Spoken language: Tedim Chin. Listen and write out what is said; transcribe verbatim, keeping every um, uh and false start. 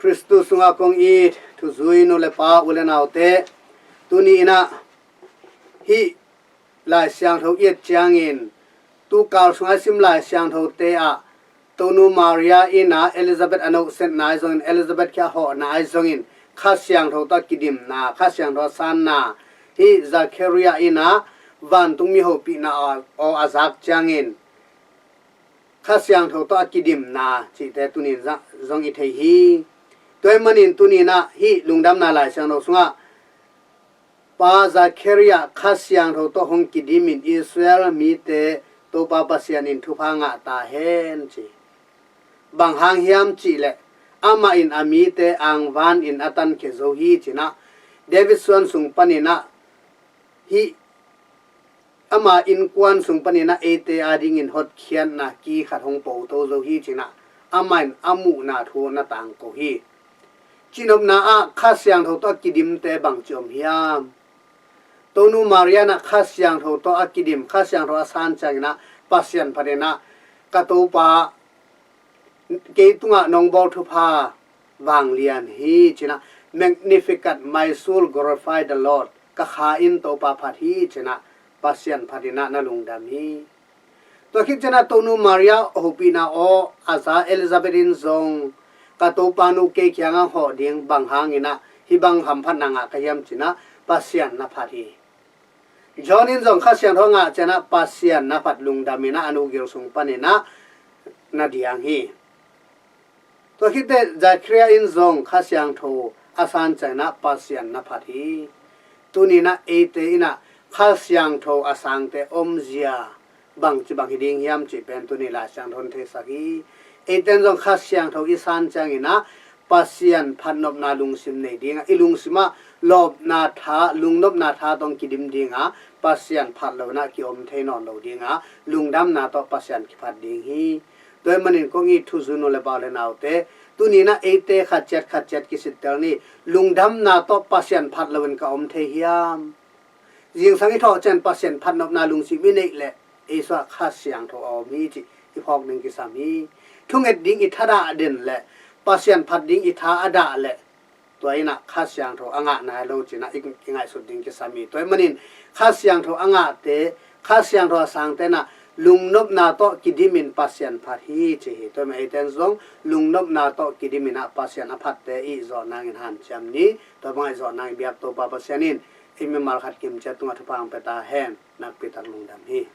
Khristu sungah kong it thuzui nu le pa, u le naute, tuni in ah hih Lai Siangtho i et ciangin, tukal sungah i sim Lai Siangthote ah Tonu Maria in ah Elizabeth a nohsetna ahi zongin, Elizabeth kiang a hawhna ahi zongin, Kha Siangtho tawh a kidimna, Kha Siangtho a sanna, hih Zachariah in ah vantung mi hopihna aw, aw a zak ciangin, Kha Siangtho tawh a kidimna cihte tuni in zong i thei hi. Tua ahih manin tuni in ah hih Lungdamna Lai Siangtho sungah Pa Zachariah Kha Siangtho tawh hong kidimin Israel mite Topa Pasian in thupha ngah ta hen ci. Bang hang hiam cihleh, amah in a mite angvanin a tankhia zo hi ci-in ah, David suan sung panin ah, hih ama innkuan sung panin ah eite adingin hotkhiatna ki khat hong poto zo hi ci-in ah, amah in a muhna thu na tangko hi. Cihnopna ah Kha Siangtho tawh a kidimte bangci om hiam? Tonu Maria in ah Kha Siangtho tawh a kidim, Kha Siangtho a san ciangin ah Pasian phatin ah, ka Topa, kei tungah nong bawl thupha vanglian hi ci-in ah, Magnificat, my soul glorify the Lord, ka kha in Topa phat hi ci-in ah Pasian phatin ah na lungdam hi. Tua khit ciangin ah Tonu Maria hopihna aw a za Elizabeth in zong, ka Topa nu kei kiangah hawh ding, bang hangin ah hih bang hamphatna ngah ka hiam ci-in ah Pasian na phat hi. John in zong Kha Siangtho a ngah ciangin ah Pasian na phat, lungdamin ah a nu gil sung panin ah na diang hi. Tua khit teh Zachariah in zong Kha Siangtho a san ciangin ah Pasian na phat hi. Tuni in ah eite in ah Kha Siangtho a sangte omzia bangci bang hi ding hiam cih pen tuni Lai Siangtho in theisak hi. Eite in zong Kha Siangtho i san ciangin ah Pasian phatnopna lungsim nei ding a, i lungsim ah lawpna tha, lungnopna tha tawh kidim ding a, Pasian phat lo in ah kiom thei nawn lo ding a, lungdamna tawh Pasian kiphat ding hi. Tua ahih manin kong it thuzui nu le pa, u le naute, tuni in ah eite khat ciat khat ciat kisittel ni. Lungdamna tawh Pasian phat loin ka om thei hiam? Zingsang i thawh ciang Pasian phatnopna lungsim i neih leh, ei sungah Kha Siangtho a om hi cih i phawk ding kisam hi. Thunget ding i thadah den leh, Pasian phat ding i tha a dah leh, tua in ah Kha Siangtho a ngah nai lo ci-in ah i, i ngaihsut ding kisam hi. Tua ahih manin Kha Siangtho a ngahte, Kha Siangtho a sangte in ah lungnopna tawh kidimin Pasian phat hi ci hi. Tua ahih manin eite in zong lungnopna tawh kidimin ah Pasian a phatte i zawh nangin hanciam ni. Tua bangah i zawh nangin biak Topa Pasian in ei mimal khat kimciat tungah thupha hong pia ta hen. Nakpi tak lungdam hi.